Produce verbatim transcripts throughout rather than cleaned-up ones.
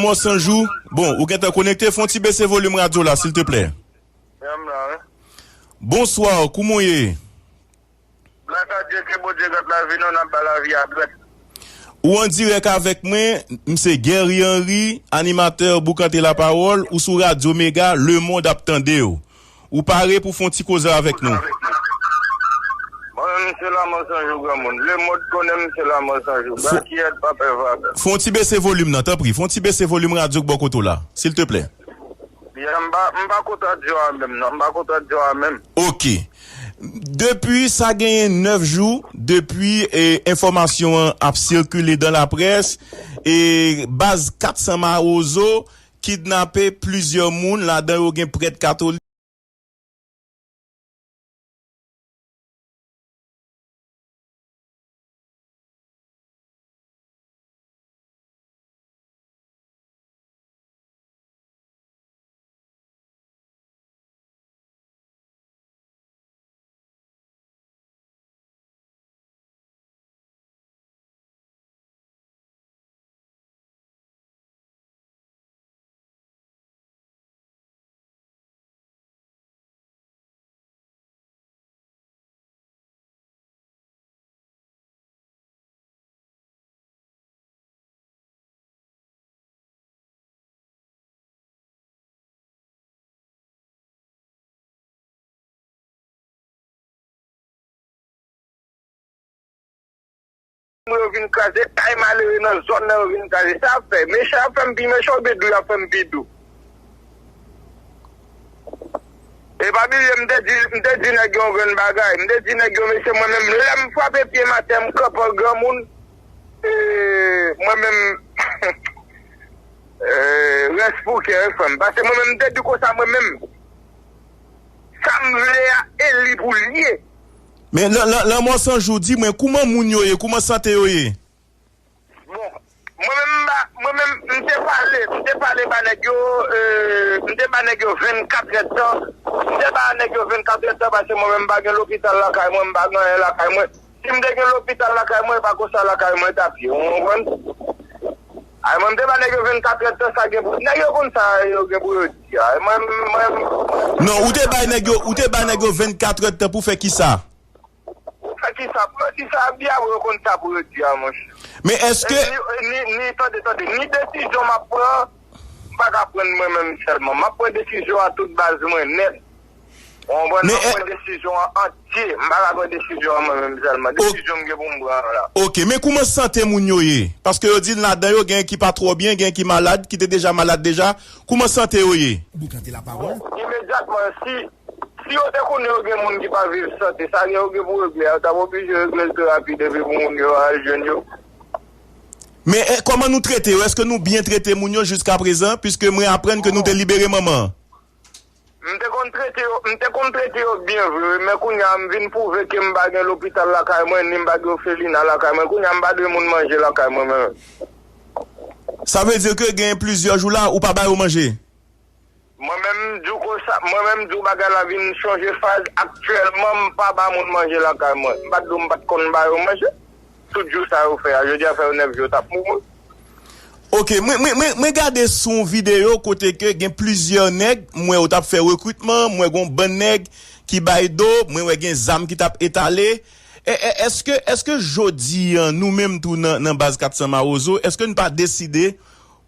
Mò san jou. Bon, ou gentan konekte, fè yon ti bese volim radyo la, silteplè. Menm la, wi. Bonswa, kouman w ye? Gras a Dye, ke Bondye gad lavi nou, n ap ba lavi a dwèt. Ou an dirèk avèk mwen, m se Guerry Henry, animatè Boukante Lapawòl, ou sou Radyo Mega, lemonn ap tande w. Ou pare pou fè yon ti koze avèk nou? Mwen menm se Lanmò San Jou granmoun. Lemonn konnen m se Lanmò San Jou. Fo- Bakiyèt pa pè vagabon. Fè yon ti bese volim nan, tanpri. Fè yon ti bese volim radyo k bò kote w la, silteplè. Byen, m pa, m pa kontan di w a menm, non. M pa kontan di w a menm. Ok. Depi sa genyen nèf jou, depi, e, enfòmasyon an ap sikile dan laprès, e, baz kat san Mawozo kidnape plizyè moun, ladan yo gen prèt katolik. Yo vin kraze kay malere nan zòn nan, yo vin kraze. Sa ap fè, mechan ap fè m pi mechan oubyen dou y ap fè m pi dou? E pa bliye, m te di, m te di nèg yo yon grenn bagay. M te di nèg yo, mesye, mwen menm, lè m frape pye m atè, m kanpe an granmoun, e, mwen menm, e, rès pou kè, wi, frè m. Paske mwen menm, m te di konsa, mwen menm, sa m vle a, e li pou l ye. Men, Lan-, Lan-, Lanmò San Jou, di mwen, kouman moun yo ye? Kouman sante yo ye? Bon, mwen menm, m pa, mwen menm, m te pale, m te pale ba nèg yo, e, m te ba nèg yo vennkat èdtan. M te ba nèg yo vennkat èdtan paske mwen menm, m pa gen lopital lakay mwen, m pa gen anyen lakay mwen. Si m te gen lopital lakay mwen, e pa konsa lakay mwen t ap ye, ou konprann? Ay, mwen, m te ba nèg yo vennkat èdtan, sa gen pou, nèg yo konn sa yo gen pou yo di a. Mwen, mwen, Non, ou te bay nèg yo, ou te bay nèg yo vennkat èdtan pou fè kisa? Pou fè kisa? Pou yo di sa y ap di a, pou yo konn sa pou yo di a, monchè. Men èske E ni, ni, ni, tande, tande, ni desizyon m ap pran, m pa ka pran mwen menm sèlman. M ap pran desizyon a tout baz mwen nèt. Ou konprann? Men M ap e- pran desizyon an antye. M pa ka pran desizyon an mwen menm sèlman. Ok. Desizyon m gen pou m pran an la. Ok, men kouman sante moun yo ye? Paske yo di ladan yo gen ki pa twò byen, gen ki malad, ki te deja malad deja. Kouman sante yo ye? Boukante lapawòl. Bon, imedyatman, si, si yo te konnen yo gen moun ki pa viv sante, sa gen yo gen pou regle a, yo t ap oblije regle l pi rapid epi pou moun yo al jwenn yo. Men, e, kòman nou trete yo? Èske nou byen trete moun yo jiskaprezan? Piske mwen aprann ke nou te libere manman an. M te konn trete yo, m te konn trete yo byen vre, wi, men kounye a m vin pwouve ke m pa gen lopital lakay mwen, ni m pa gen òfelina lakay mwen. Kounye a m pa dwe moun manje lakay mwen, mwen menm. Sa vle di ke gen plizyè jou la, ou pa ba yo manje? Mwen menm, m di w konsa, mwen menm, m di w bagay la vin chanje faz. Aktyèlman, m pa ba moun manje lakay mwen. M pa t di w m pa t konn ba yo manje. Tout jou sa yo fè a, jodi a fè yo nèf jou, yo t ap mouri. Ok, mwen, mwen, mwen, mwen gade sou yon videyo kote ke gen plizyè nèg, m wè yo t ap fè rekritman, m wè gon bann nèg ki bay do, mwen wè gen zam ki t ap etale. E, e, èske, èske jodi a, nou menm tou nan, nan baz kat san Mawozo, èske n pa deside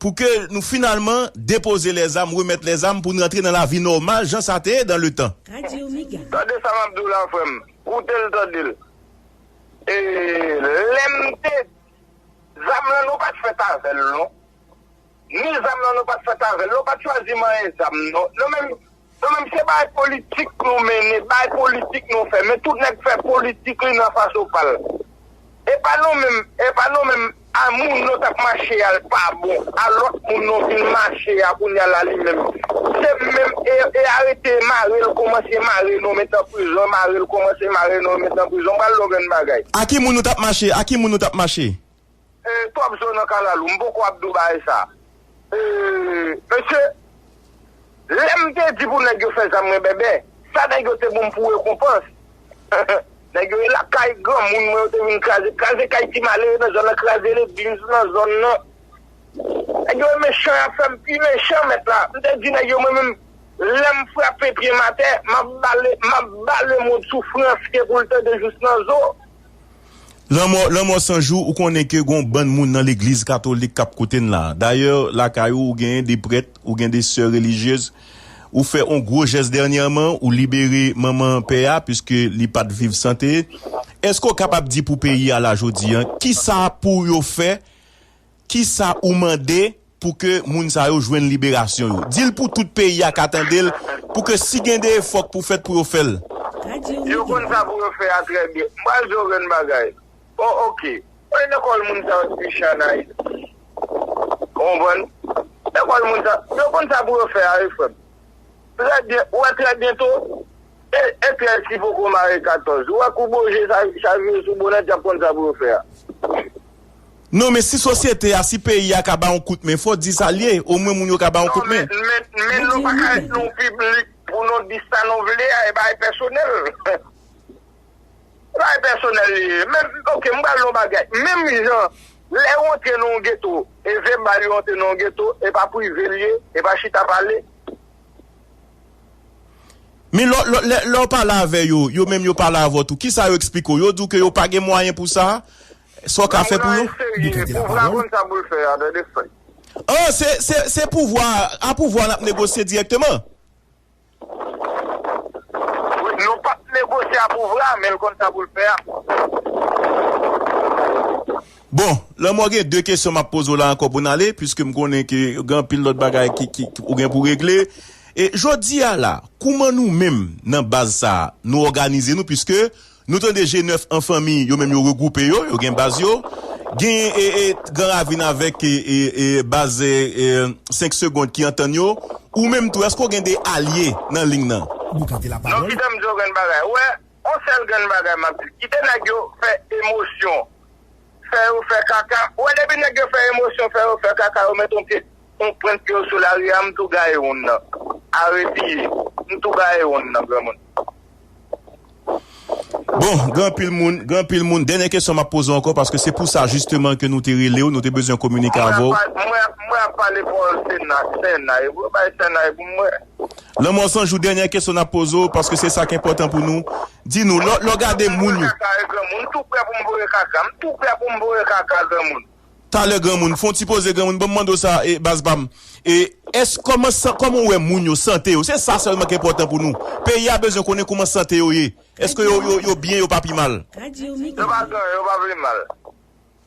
pou ke nou finalman depoze lèzam, remèt lèzam pou n rantre nan lavi nòmal, jan sa te ye dan letan. Radyo Mega. Tande sa m ap di w la, frè m. Koute l, tande l. E, lè m te, zam lan, nou pa t fèt avè l, non. Ni zam lan, nou pa t fèt avè l, non. Nou pa t chwazi manyen zam, non. Nou menm, nou menm, se bagay politik nou mennen, bagay politik nou fè. Men tout nèg fè politik li nan fason pa l. E pa nou menm, e pa nou menm, a moun nou t ap mache a l pa bon, a lòt moun nou vin mache a kounye a la li menm. Se menm, e, e arete mare l, kòmanse mare nou met nan prizon, mare l, kòmanse mare nou met nan prizon. M pral di w grenn bagay. A ki moun nou t ap mache? A ki moun nou t ap mache? E, twòp zo nan kalalou, m poko ap di w bagay sa. E, mesye, lè m te di pou nèg yo fè zam mwen bèbè, sa nèg yo te ban m pou rekonpans? Nèg yo e lakay granmoun mwen, yo te vin kraze, kraze kay ti malere nan zòn nan, kraze legliz nan zòn nan. Nèg yo mechan, y ap fè m pi mechan, mèt la. M te di nèg yo, mwen menm, lè m frape pye m atè, m ap bale, m ap bale moun soufrans ke pou l tande jous nan zo. Lanmò, Lanmò San Jou, ou konnen ke gon bann moun nan legliz katolik k ap koute n la. Dayè, lakay ou, ou genyen de prèt, ou gen de sè relijyez, ou fè on gwo jès dènyèman, ou libere manman pè a, piske li pa t viv sante. Èske w kapab di pou peyi a la jodi a, kisa pou yo fè, kisa ou mande pou ke moun sa yo jwenn liberasyon yo? Di l pou tout peyi a ka tande l, pou ke si gen de efò k pou fèt pou yo fè l. Yo konn sa pou yo fè a trè byen. M pral di w grenn bagay. O, oke. Mwen lekòl moun sa yo t pi chè ann Ayiti. Ou konprann? Lekòl moun sa, yo konn sa pou yo fè a, wi, frè m. Trè byen, ou wè trè byento, e, e trèz ki poko mare katòz. Ou wè kou boje sa, sa vire sou bonèt, y ap konn sa pou yo fè a. Non, men si sosyete a, si peyi a ka ba yon kout men, fò di sa l ye, omwen moun yo ka ba yon kout men. Non, men, men, men nou pa ka ret nan yon piblik pou nou di sa nou vle a, e bagay pèsonèl. Bagay pèsonèl li ye. Men, oke, m pral di yon bagay. Menm jan, lè yo antre nan yon geto, e vèbal yo antre nan yon geto, e pa prive l ye, e pa chita pale. Men lè, lè, lè, lè w pale avè yo, yo menm yo pale avè w tou, kisa yo eksplike w? Yo di w ke yo pa gen mwayen pou sa? Sa w ka fè pou yo? Moun nan serye, pouvwa konn sa pou l fè a, tande frè. Oh, se, se, se pouvwa, a pouvwa n ap negosye dirèkteman. Wi, nou p ap negosye a pouvwa, men l konn sa pou l fè a. Bon, Lanmò, gen de kesyon m ap poze w la ankò pou n ale, piske m konnen ke gen anpil lòt bagay ki, ki, ki ou gen pou regle. E jodi a la, kouman nou menm nan baz sa a, nou òganize nou, piske nou tande G nèf an fanmi, yo menm yo regwoupe yo, yo gen baz yo. Gen, e, e, Gran Ravin avèk, e, e, e, baz, e, e, senk Segond ki antann yo. Ou menm tou, èske w gen de alye nan liy nan? Non, kite m di w grenn bagay. Ou wè, yon sèl grenn bagay m ap di. Kite nèg yo fè emosyon, fè yo fè kaka. Ou wè, depi nèg yo fè emosyon, fè yo fè kaka, yo met yon pye, yon pwent pye yo sou lari a, m tou gaye moun nan. Aretiye. M tou gaye moun nan, granmoun. Bon, gen anpil moun, gen anpil moun. Dènyè kesyon m ap poze w ankò, paske se pou sa jisteman ke nou te rele w, nou te bezwen kominike avè w. Mwen ap, mwen ap, mwen ap pale pawòl Sena, Sena, e pou bay Sena, e pou mwen. Lanmò San Jou, dènyè kesyon n ap poze w, paske se sa k enpòtan pou nou. Di nou, lè, lè w gade moun yo. Kaka e granmoun, m tou prè pou m voye kaka, m tou prè pou m voye kaka granmoun. Talè granmoun, fè yon ti poze granmoun, ban m mande w sa, e, baz pa m. E, èske, kòman san-, kòman w wè moun yo, sante yo? Se sa sèlman ki enpòtan pou nou. Peyi a bezwen konnen kòman sante yo ye. Èske yo, yo, yo byen, yo pa pi mal? Yo pa gen, yo pa pi mal.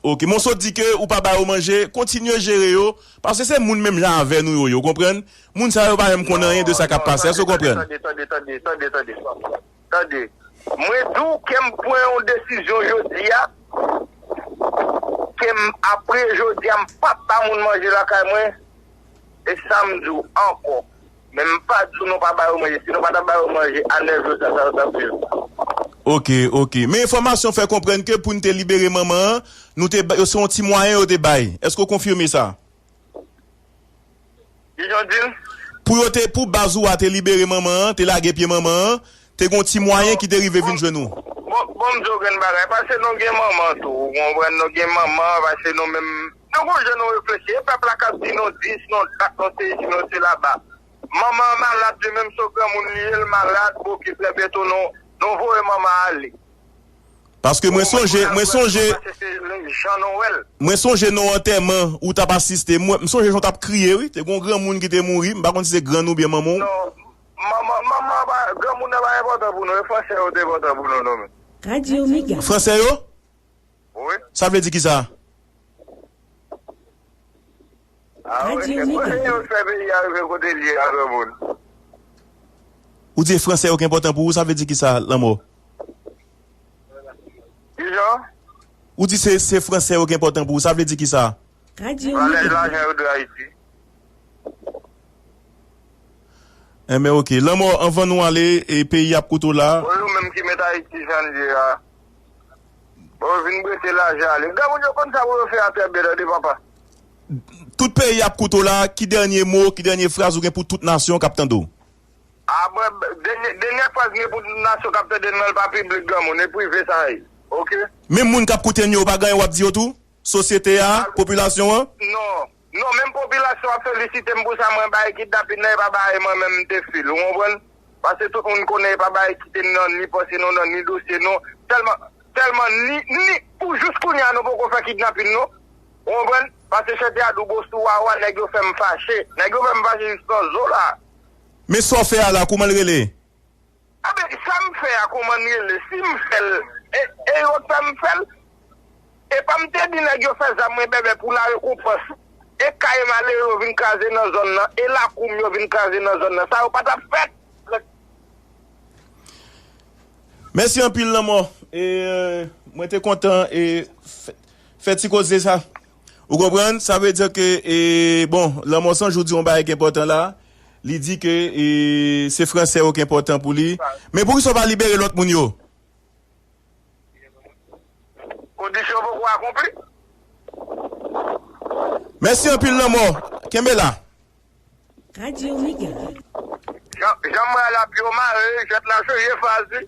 Ok, men w sot di ke ou pa ba yo manje, kontinye jere yo, paske se moun menm jan avè nou yo ye, w konprann? Moun sa yo pa menm konn anyen de sa k ap pase, èske w konprann? Tande, tande, tande, tande, tande, tande. Tande, mwen di w ke m pran yon desizyon jodi a, ke m, apre jodi a, m p ap ba moun manje lakay mwen, e sa m di w ankò. Men m pa di w nou pa ba yo manje. Si nou pa ta ba yo manje, a nèf jou sa, sa yo t ap viv. Ok, ok. Men enfòmasyon fè konprann ke pou n te libere manman an, nou te ba, se yon ti mwayen yo te bay. Èske w konfime sa? Kijan w di l? Pou yo te, pou baz ou a te libere manman an, te lage pye manman an, te gon ti mwayen ki te rive vin jwenn ou. Bon, bon, m di w grenn bagay, paske nou gen manman tou, ou konprann, nou gen manman, paske nou menm, nou gon jan nou reflechi, e pèp la k ap di nou di, si nou dat, nou se isi, nou se laba. Manman an malad, li menm se yon granmoun li ye, l malad, oke, trè byento, nou, nou voye manman an ale. Paske mwen sonje, mwen sonje, mwen sonje nan yon antèman ou t ap asiste. Mwen, m sonje jan w t ap kriye, wi. Te gen yon granmoun ki te mouri. M pa konn si se grann ou byen manman w. Non, manman, manman pa, granmoun nan pa enpòtan pou nou. E fransè yo te enpòtan pou nou, non, men. Radio Mega. Fransè yo? Wi. Sa vle di kisa? Ah wi, se pou yo fè peyi a rive kote l ye a, granmoun. Ou di e fransè yo ki enpòtan pou ou, sa vle di kisa, Lanmò? Kijan? Ou di se, se fransè yo ki enpòtan pou ou, sa vle di kisa? Valè lajan yo de Ayiti. Enben, ok. Lanmò, anvan nou ale, e peyi ap koute w la. Bon, yo menm ki met Ayiti jan l ye a. Bon, yo vin prete lajan ale. Granmoun yo konn sa pou yo fè a trè byen, tande, papa. Tout peyi ap koute w la, ki dènye mo, ki dènye fraz ou gen pou tout nasyon k ap tande w? A, bon, dènye, dènye fraz m gen pou tout nasyon k ap tande m nan, l pa piblik, granmoun, e prive sa ye. Ok? Menm moun k ap koute n yo, ou pa gen anyen w ap di yo tou? Sosyete a, popilasyon an? Non. Non, menm popilasyon ap felisite m pou sa, mwen bay kidnapin nan, e pa bay mwen menm m te fil, ou konprann? Paske tout moun konnen e pa bay kite m nan ni panse nou, nan ni dosye nou. Sèlman, sèlman ni, ni, pou jous kounye a nou poko fè kidnapin nou. Ou konprann? Paske chante a dou bosou wawa, nèg yo fè m fache. Nèg yo fè m fache jis nan zo la. Men sa w fè a la, kouman l rele? Enben, sa m fè a, kouman l rele? Si m fè l, e, e yo k fè m fè l. E pa m te di nèg yo fè zam mwen bèbè pou larekonpans. E kay malere yo vin kraze nan zòn nan, e lakou m yo vin kraze nan zòn nan. Sa yo pa t ap fèt. Mèsi anpil, Lanmò. E, euh, mwen te kontan e fè, fè ti koze sa. Ou konprann? Sa vle di ke, e, bon, Lanmò San Jou di yon bagay ki enpòtan la. Li di ke, e, se fransè yo ki enpòtan pou li. Men poukisa w pa libere lòt moun yo? Kondisyon poko akonpli. Mèsi anpil, Lanmò. Kenbe la. Radyo Mega. Jan, jan m wè l ap yo mare, jwèt la chanje faz, wi.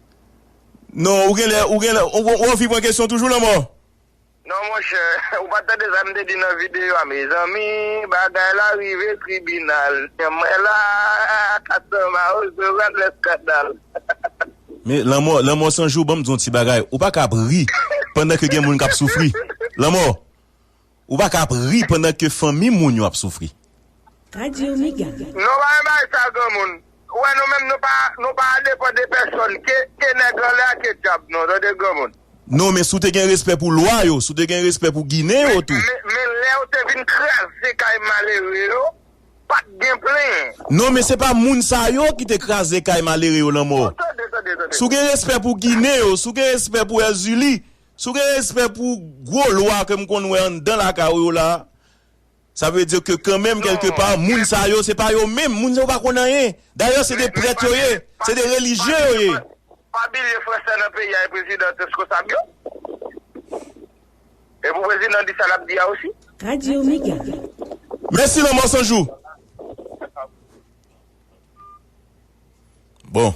Non, ou genlè, ou genlè, ou, ou anvi pran kesyon toujou, Lanmò? Non, monchè, ou pa t tande sa m te di nan videyo a, mezanmi, bagay la rive tribinal. Mwen la, Kasama resevwa lèskandal. Men, Lanmò, Lanmò San Jou, ban m di yon ti bagay. Ou pa ka ap ri pandan ke gen moun k ap soufri. Lanmò, ou pa ka ap ri pandan ke fanmi moun yo ap soufri. Radyo Mega. Non, pa yon bagay sa, granmoun. Ou wè, nou menm, nou pa, nou pa depann de pèsòn. Ke, ke nèg anlè a, ke dyab nou, tande, granmoun. Non, men si w te gen respè pou lwa yo, si w te gen respè pou Ginen yo tou. Men, men, men lè yo te vin kraze kay malere yo, pa t gen plenyen. Non, men se pa moun sa yo ki te kraze kay malere yo, Lanmò. Oh, tande, tande, tande. Si w gen respè pou Ginen yo, si w gen respè pou Èzili, si w gen respè pou gwo lwa ke m konn wè anndan lakay ou yo la, sa vle di ke kanmenm, kèlkepa, moun sa yo, se pa yo menm. Moun sa yo pa konn anyen. Dayè, se de prèt yo ye. Se de relijye yo ye. Pa bliye fransè nan peyi a e prezidan responsab yo. E pou prezidan di sa l ap di a osi. Radyo Mega. Mèsi, Lanmò San Jou. Bon,